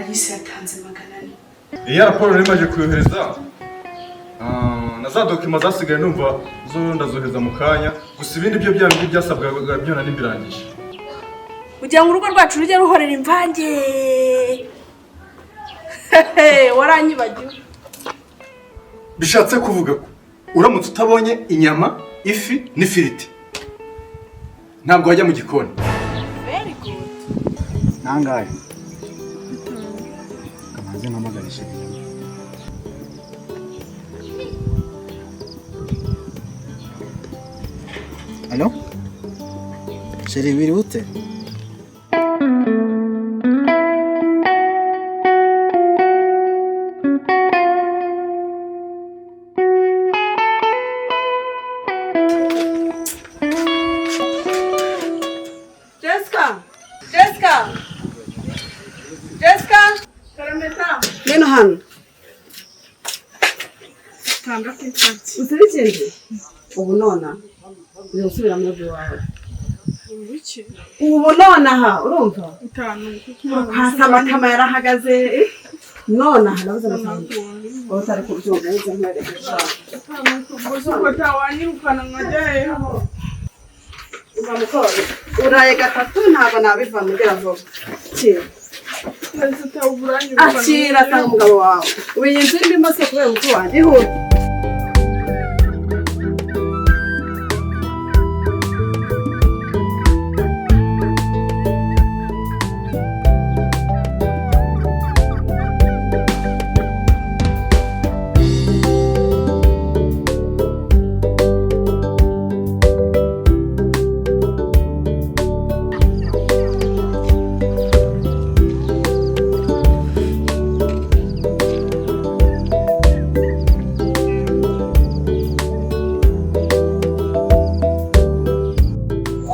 Alice yatanze 400. Iya raporo rero imaze kuyohereza, na za document zasigaye numva zo ndazohereza mu kanya. Gusa ibindi byo bya bindi byasabwaga byo nari mbirangije. Kugira ngo urugo rwacu rujye ruhorera imvange. Waranyibagiwe. Bishatse kuvuga ko uramutse utabonye inyama, ifi n'ifiriti, ntabwo wajya mu gikoni. Very good. Nangahe? Kamanze mpamagarishe. Allo? Chérie, wiriwe ute? Jessica! Jessica! Jessica! Karameta. Ngwino hano. Tandatu itariki. Uzi n'ikindi? Ubu nona uri gusubira mu rugo iwawe. Wiki. Ubu nonaha urumva? 5. Hasi amatama yarahagaze. Nonaha nabuze amafaranga. Wowe utari kubyumva neza nkwereke. Gusa ubwo utawanyirukana nkajya hehe? Uva mukoro. Uraye gatatu ntabwo nabivamo ugera vuba. Akira. Ndetse utawuranyirukana. Akira sanga umugabo wawe. Ubu iyi nzu ndimo se kubera umutwe wanjye ihute.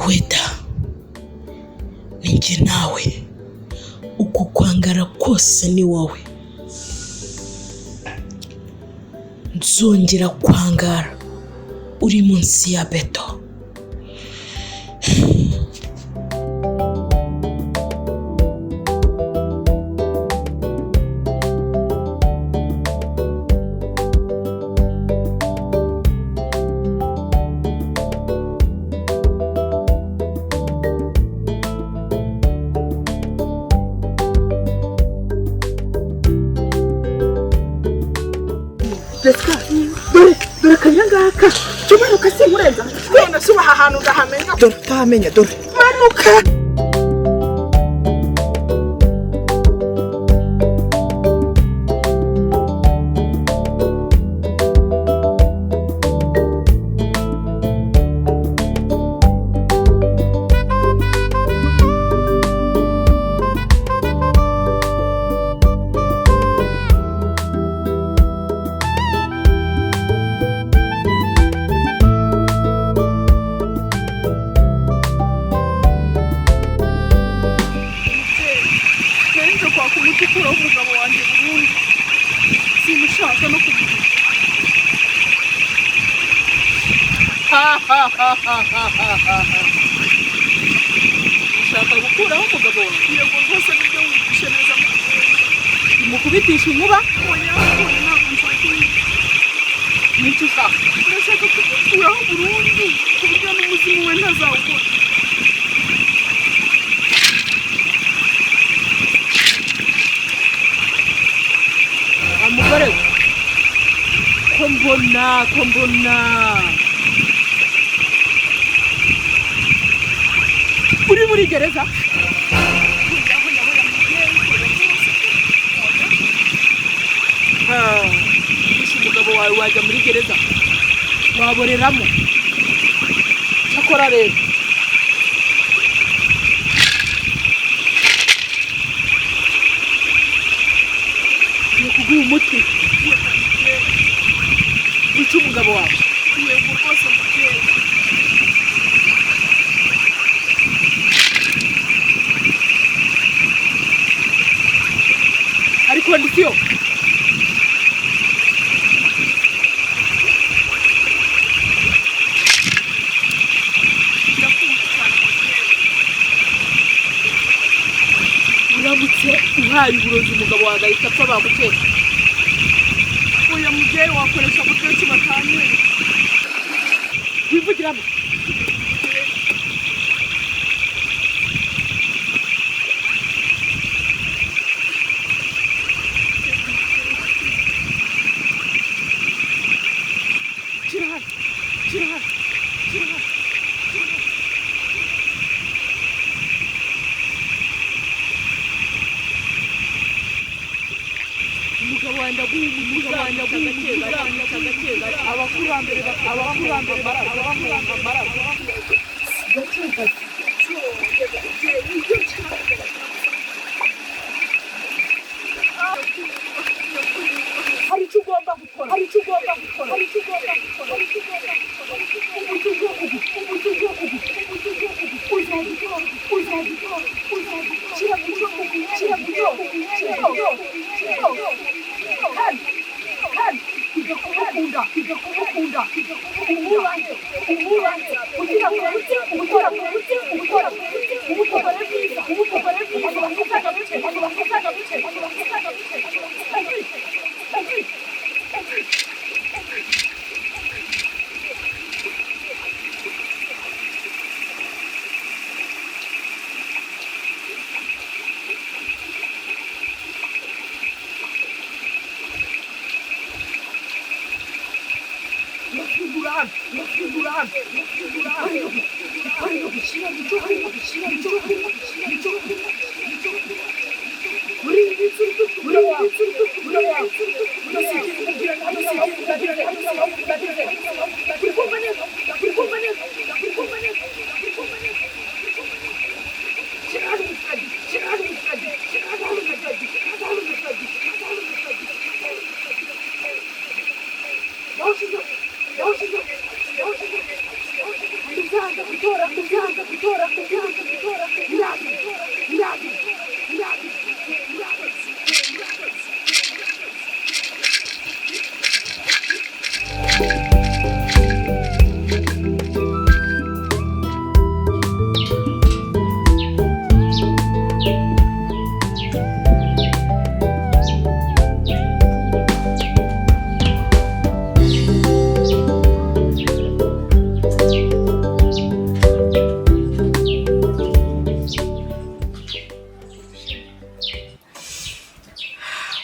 Weda, ninjye nawe, uku kwangara kose ni wowe. Nzongera kwangara uri munsi ya beto. Jessica, dore dore akanya ngaka. Cyo manuka sinkurenza. None se ubu aha hantu ndahamenya? Dore utahamenya dore. Manuka. Nje kwaka umuti ukuraho umugabo wanjye burundu. Simushaka no kumenya. Ushaka gukuraho umugabo wawe? Yego rwose nibyo wumvishe neza mubyeyi. Umukubitisha inkuba? Oya, oya, ntabwo nshaka ibi. Nicyo ushaka? Ndashaka kumukuraho burundu ku buryo n'umuzimu we ntazawubona. Wa mugore we, ko mbona ko mbona uri muri gereza? Oya, oya, oya, mubyeyi, oya rwose. Oya. Ah, wishe umugabo wawe wajya muri gereza waboreramo. Cyakora rero ngiye kuguha umuti Yego mubyeyi. wica umugabo wawe. Yego rwose mubyeyi. Hari condition. Ndakumva cyane mubyeyi. Uramutse Uhaye uburozi umugabo wawe agahita apfa bagukeka. Oya mubyeyi, wakoresha buryo ki batanyereka? Wivugiramo. Shyira hano, shyira hano, shyira hano, shyira hano. Umugabo wanjye aguha umugabo wanjye aguha umugabo. Abakurambere, abakurambere, abakurambere. Hari icyo ugomba gukora, hari icyo ugomba gukora, hari icyo ugomba gukora, hari icyo ugomba gukora. Umutuzo ubu, umutuzo ubu, umutuzo ubu, uzajya ukora, uzajya ukora, uzajya ukora. Shyira mu cyo ubu, shyira mu cyo ubu, shyira mu cyo ubu, shyira mu cyo ubu. Kandi, kandi, iga kumukunda, iga kumukunda, iga kumukunda. Umwubahe, umwubahe, kugira ngo ubute, kugira ngo ubute, kugira ngo ubute, umukobore mwiza, umukobore mwiza, umukobore mwiza, umukobore mwiza, umukobore mwiza.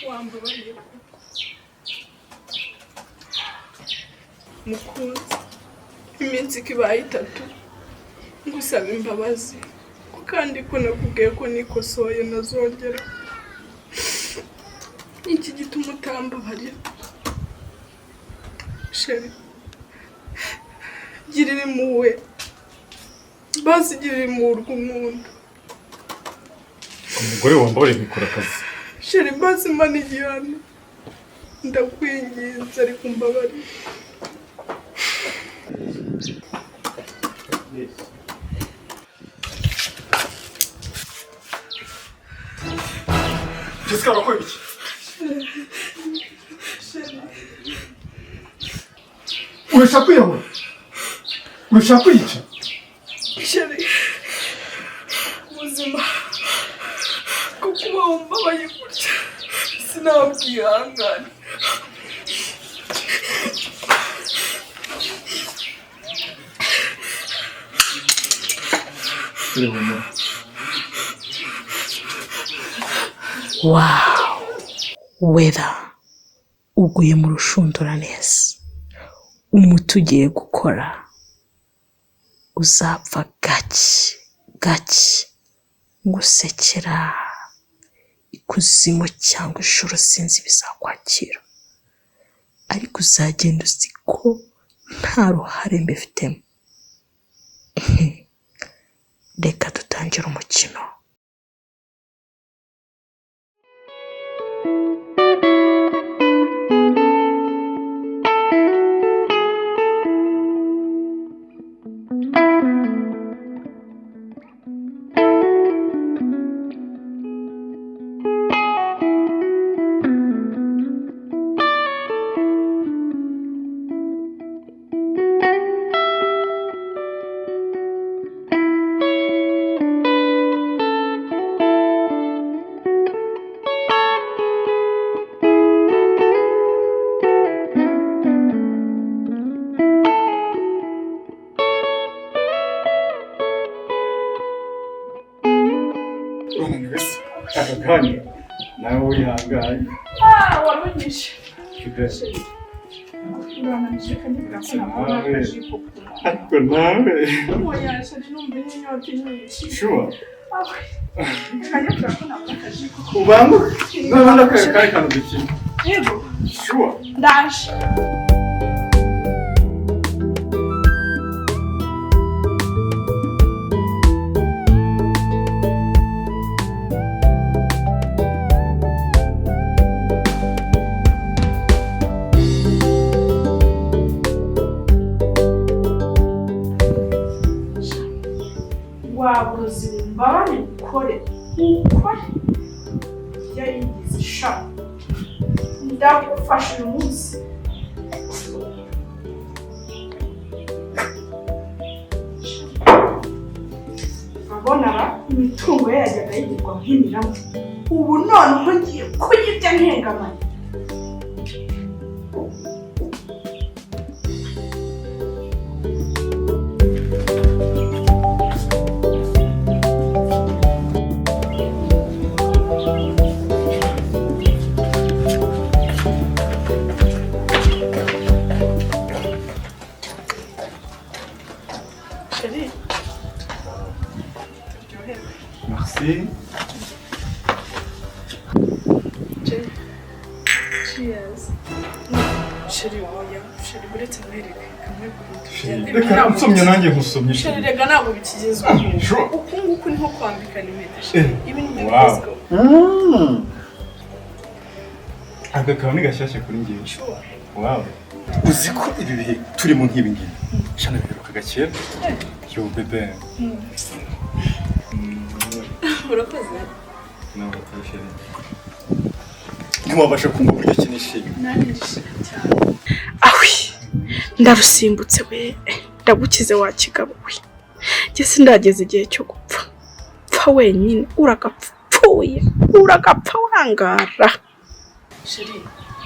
Wambabariye koko mukunzi, iminsi ko ibaye itatu ngusaba imbabazi, ko kandi ko nakubwiye ko nikosoye nazongera. Iki gituma utambabarira chéri? Girira impuhwe basi, girira impuhwe urw'umuntu. Umugore wambabariye nkikora akazi. Chéri, basi mpa igihano, ndakwinginze, ariko umbabarire. Jessica, urakora ibiki? Urashaka kwiyahura? Urashaka kwiyica? Chéri, ubuzima bwo kubaho mbabaye gutya sinabwihangana. Turi humura. Wow! Wera, uguye mu rushundura neza. Umuti ugiye gukora uzapfa gake gake, ngusekera ikuzimu cyangwa ijuru, sinzi bizakwakira, ariko uzagenda uzi ko nta ruhare mbifitemo. Reka dutangire umukino. Aka kanya nawe wihanganye. Ah, warunyishe. Bebe. Chéri. Urananije kandi ko nabona Nawe. akajipo ku Ariko nawe. Oya, chéri, numva inyota inyinshi. Sure. Awe. Reka ko nabona akajipo. Ubanguke. Noneho ndakwereka kari kantu dukina. Yego. Sure. Ndaje. Wabuze mbabare ukore ukore yayigize sha ndagufasha uyu munsi. Urabona ba imitungo ye yajyaga yigirwa nk'imirama, ubu noneho ngiye kuyirya ntengamanye. Chéri, turyoherwe. Merci. Chéri, cheers. Chéri, oya, chéri, uretse nkwereke kamwe ku Reka nsomye nanjye nkusomye. Chéri, rega ntabwo bikigezweho. Sure. Uku nguku niho kwambikana impeta, chéri. Ibi ni byo Wow. bigezweho. Aka kantu ni gashyashya kuri njyewe. Sure. Wow. Uzi ko ibi bihe turimo nk'ibi ngibi shana biherukaga kera. Yo bebe. Urakoze. Nawe chéri. Ntiwabasha kumva uburyo ki nishimye. Nanjye ndishimye cyane. Awi, ndarusimbutse we, ndagukize wa kigabo we. Njye sindageza igihe cyo gupfa. Pfa wenyine, uragapfa upfuye, uragapfa wangara. Chéri,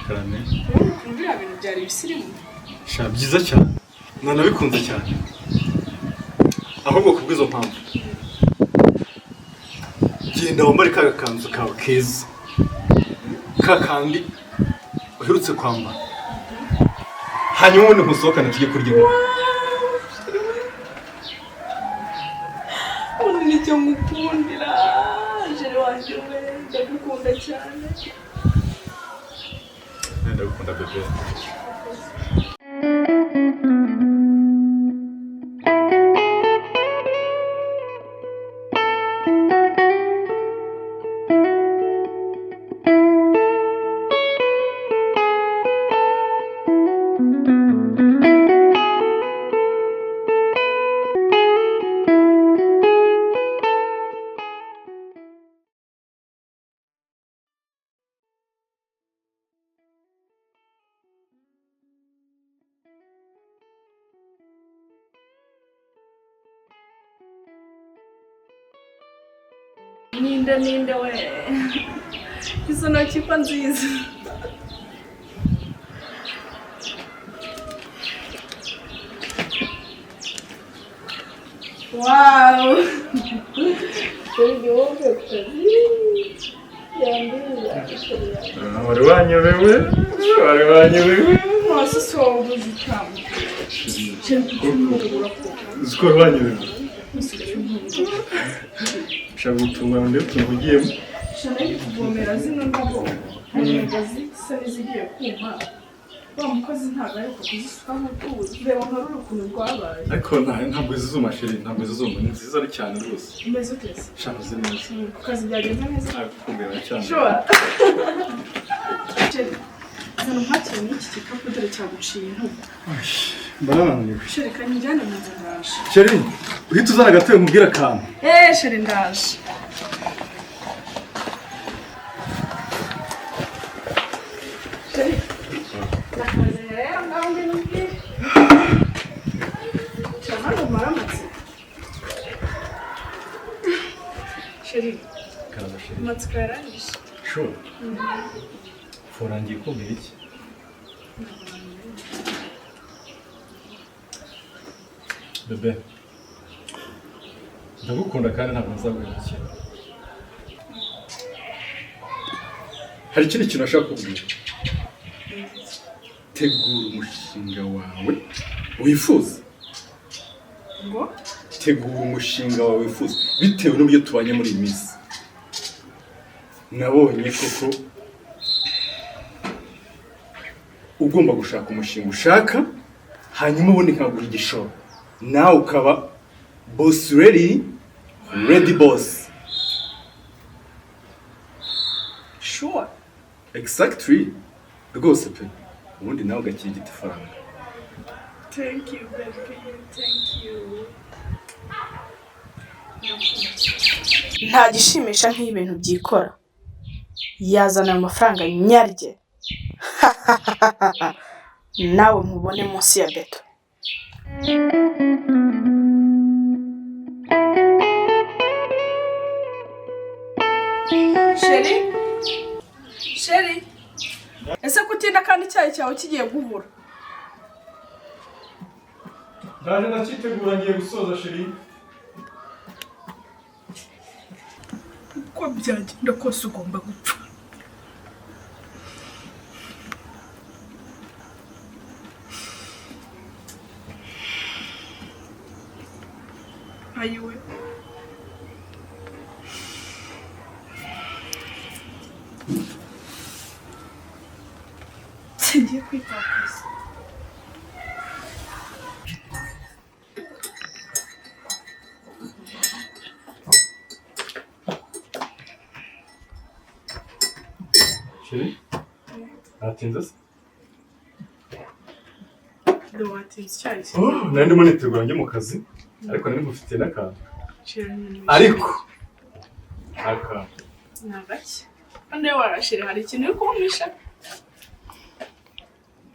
Karame. urabona ukuntu biriya bintu byari ibisirimu? Sha byiza cyane. Nanabikunze cyane. Ahubwo kubw'izo mpamvu. Genda wambare ka gakanzu kawe keza. Ka kandi uherutse kwambara. Hanyuma ubundi nkusohokane tujye kurya inkoko. Ubundi nicyo ngukundira, chéri wanjye we, ndagukunda cyane. Ndagukunda bebe. Ninde ninde we, izo ntoki ko nziza. Wow. Wari wanyobewe, wari wanyobewe. Nonese si wowe ubuze ikamba? Uzi ko wari wanyobewe. Ushaka gutungana ndebe utuntu ugiyemo. Shana iri kuvomera zino ndabo, hari zisa n'izigiye kuma. Wa mukozi ntabwo aheruka kuzisukaho utuzi. Reba nka ruri ukuntu rwabaye. Ariko ntabwo zizuma chéri, ntabwo zizuma, ni nziza ari cyane rwose. Umeze ute se? Shana uzi neza. Ku kazi byagenze neza? Nagukumbuye cyane. Sure. Chéri, zana umpakire n'iki gikapu dore cyaguciye intugu. Mbananiwe. Chéri, kanjyane mu nzu ndaje. Chéri, uhita uzana agatebe nkubwire akantu. Eh, chéri, ndaje. Chéri, ndakaze rero ngaho ngwino umbwire. Shaka ngo umare amatsiko. Chéri, Karame chéri. amatsiko yaranyishe. Sure. Forangiye kubwira iki? Bebe. Ndagukunda kandi ntabwo nzaguhemukira. Hari ikindi kintu ashaka kubwira. Tegura umushinga wawe wifuza. Ngo? Tegura umushinga wawe wifuza bitewe n'uburyo tubanye muri iyi minsi. Nabonye koko ugomba gushaka umushinga ushaka, hanyuma ubundi nkaguha igishoro, nawe ukaba boss ready, ready boss. Sure. Exactly, rwose pe, ubundi nawe ugakirigita ifaranga. Thank you baby, thank you. Nta gishimisha nk'ibintu byikora. Yazana ayo mafaranga nyarye, nawe nkubone munsi ya beto. Chéri, chéri, ese kutinda kandi icyayi cyawe kigiye guhura? Ndaje, ndacyitegura, ngiye gusoza, chéri. Uko byagenda kose ugomba gupfa. Ayiwe, ngiye kwitakaza. Chéri, natinze se? Watinze icyayi. Oh, nari ndimo nitegura njye mu kazi, ariko nari ngufitiye n'akantu. Ariko akantu. Ni agake kandi iyo warashire hari ikintu uri kumpisha.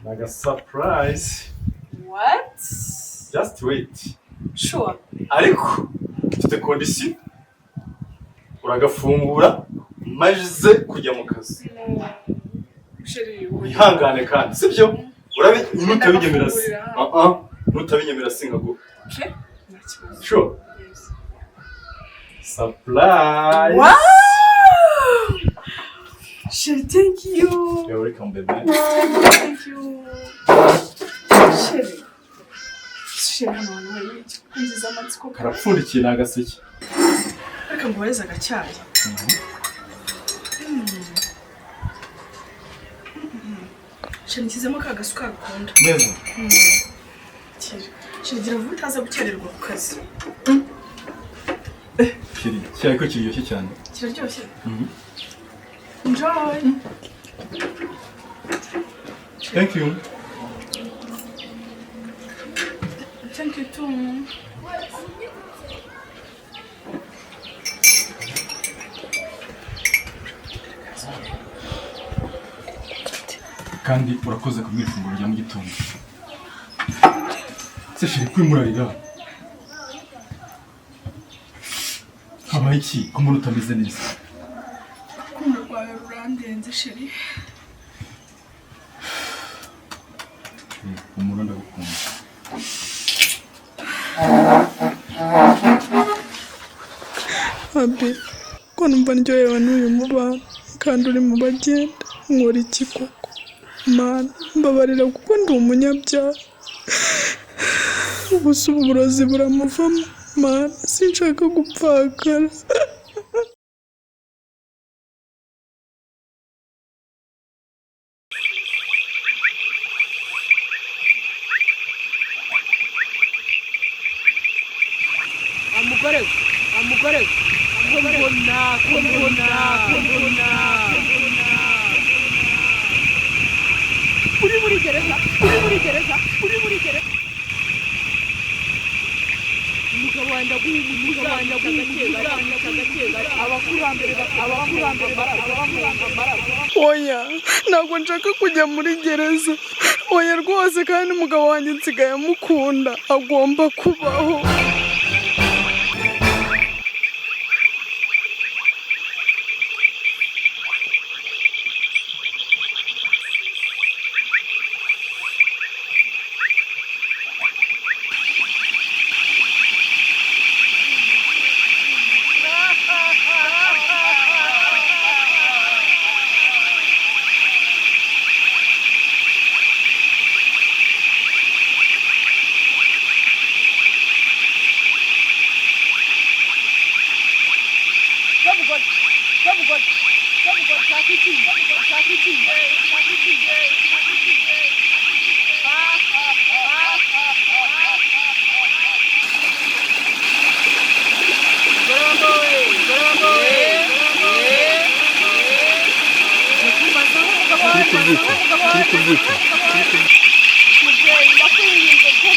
Ni aga surprise. What? Just wait. Sure. Ariko mfite condition, uragafungura maze kujya mu kazi. Chéri. Wihangane kandi, sibyo? Urabi nutabinyemera si Ndagafungurira. ah ah, nutabinyemera sinkaguha. Okay, nta kibazo. Sure. Yes. Surprise. Wow! Chéri, thank you. You're welcome, baby. Thank you. Chéri. Chéri, hano hantu hari iki? Kunziza amatsiko. Karapfundikiye, ni agaseke. Reka nguhereze agacyayi. Chéri, nshyizemo ka gasukari ukunda. Neza. Chéri, chéri, gira vuba utaza gukererwa ku kazi. Chéri, icyayi ko kiryoshye cyane. Kiraryoshye? Enjoy. Thank you. Thank you too. Kandi urakoze ku ifunguro rya mu gitondo. Se chéri, kuri murarira, habaye iki ko mbona utameze neza? Urukundo rwawe rurandenze, chéri. Umuro ndagukunda. Abi, ko numva ndyohewe n'uyu mubano kandi uri mu bagenda, nkora iki koko? Mana, mbabarira kuko ndi umunyabyaha. Gusa ubu burozi buramuvamo. Mana, sinshaka gupfakara. Mugore we, wa mugore we, ko mbona, ko mbona, ko mbona uri muri gereza, uri muri gereza, uri muri gereza. Umugabo wanjye aguha, umugabo wanjye aguha, abakurambere, abakurambere. Oya, ntabwo nshaka kujya muri gereza, oya rwose. Kandi umugabo wanjye nsigaye amukunda, agomba kubaho. mugore, we mugore, we mugore, shaka iki, shaka iki, shaka iki, shaka iki. Kiri kubyika, kiri kubyika, kiri kubyika. Mubyeyi, ndakwinginze pe,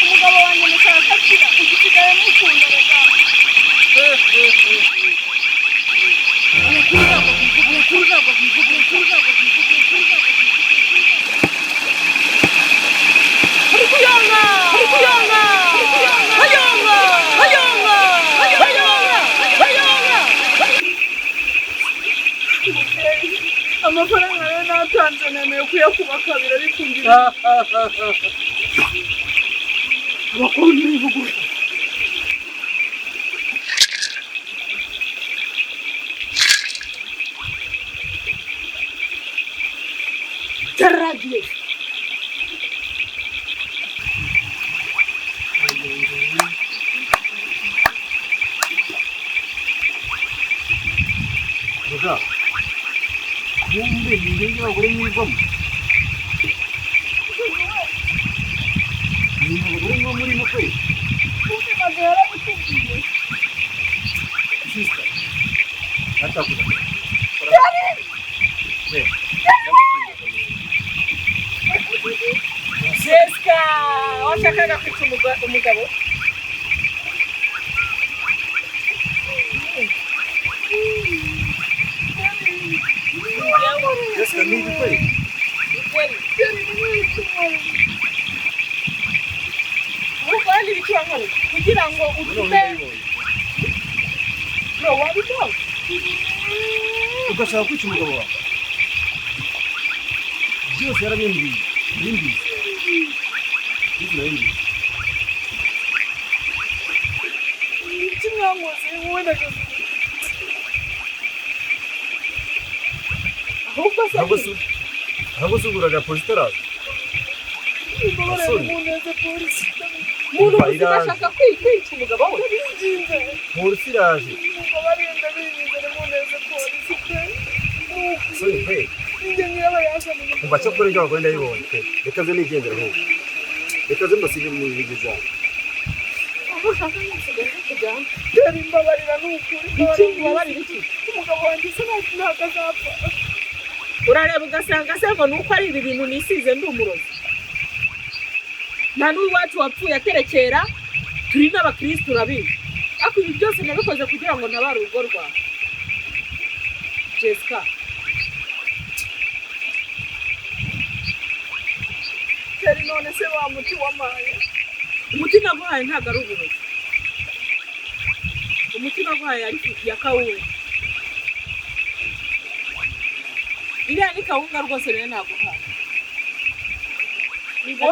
umugabo wanjye mushaka akira, usigaye mukunda reka. Uri kuyonga, uri kuyonga, uri kuyonga, hayonga, hayonga, hayonga, hayonga. Amafaranga rero natanze nemeye kuyakuba kabiri, ariko ngira Abakuru ntibivuguruza. Byararangiye. Vuga. Kumbe ni inkingi y'abagore mwigwamo. Ni abagore mwo murimo kweli. Kumbe maze yarabikubwiye. Sister. Atakuza. Jessica, washakaga kwica umugabo. Jessica ni kweli. Kweli. Urumva n'ibiki wankoreye kugira ngo utume no wabikora. Ugashaka kwica umugabo wawe. Byose yarabimbwiye. Yimbiye. Byose yarabimbwiye. Iki mwankoze wowe na Jose? Ahubwo se Ntabwo se, ntabwo se uguraga polisi itaraza. Imbabarire, Basore. muneze polisi. Umuntu Umva, muzima iraje. ashaka kwica umugabo we. Ndabinginze. Polisi iraje. Mumbabarire, ndabinginze, nimuneze polisi pe. Sorry pe. Ninjye nyirabayazana. Umva, cyakora ibyo abagore ndabibonye pe. Reka nze nigendere ahubwo. Reka nze mbasige mu bigi zanyu. Aho ushaka nsigaye kujyana. Tera imbabarira, ni ukuri. Iki ubabarira iki? Umugabo wanjye se ntabwo azapfa. Urareba ugasanga se ngo nuko ari ibi bintu nisize ndi umurozi. Nta n'uwacu wapfuye aterekera, turi n'abakirisitu urabizi. Ariko ibi byose nabikoze kugira ngo ntabare urugo rwawe. Jessica, Tera, none se wa muti wamaye? Umuti naguhaye ntabwo ari uburozi. Umuti naguhaye ari ifu ya kawunga. Iriya ni kawunga rwose rero naguhaye. Ngo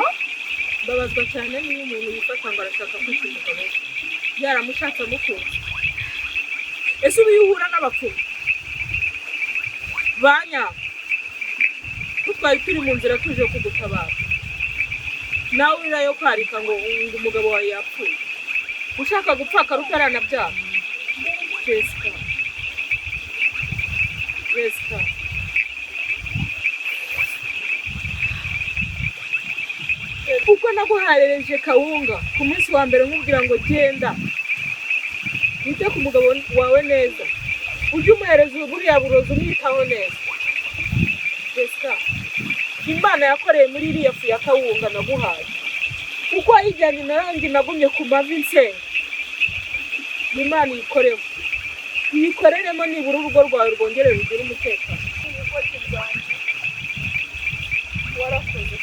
mbabazwa cyane niyo umuntu yifata ngo arashaka kwica umugabo we. Yaramushatse amukunze. Ese ubu iyo uhura n'abapfumu ba nyabo, ko twari turi mu nzira tuje kugutabara, nawe urirayo kwarika ngo umugabo wawe yapfuye, ushaka gupfakara utaranabyara. Jessica, Jessica, kuko naguharereje kawunga ku munsi wa mbere nkubwira ngo genda wite ku mugabo wawe neza, ujye umuhereza buriya burozi, umwitaho neza. Jessica, Imana yakoreye muri iriya fu ya kawunga naguhaye, uko wayijyanye nanjye nagumye ku mavi nsenga, Imana iyikoreho, uyikoreremo, nibura urugo rwawe rwongere rugire umutekano. Ubugoryi bwanjye, warakoze.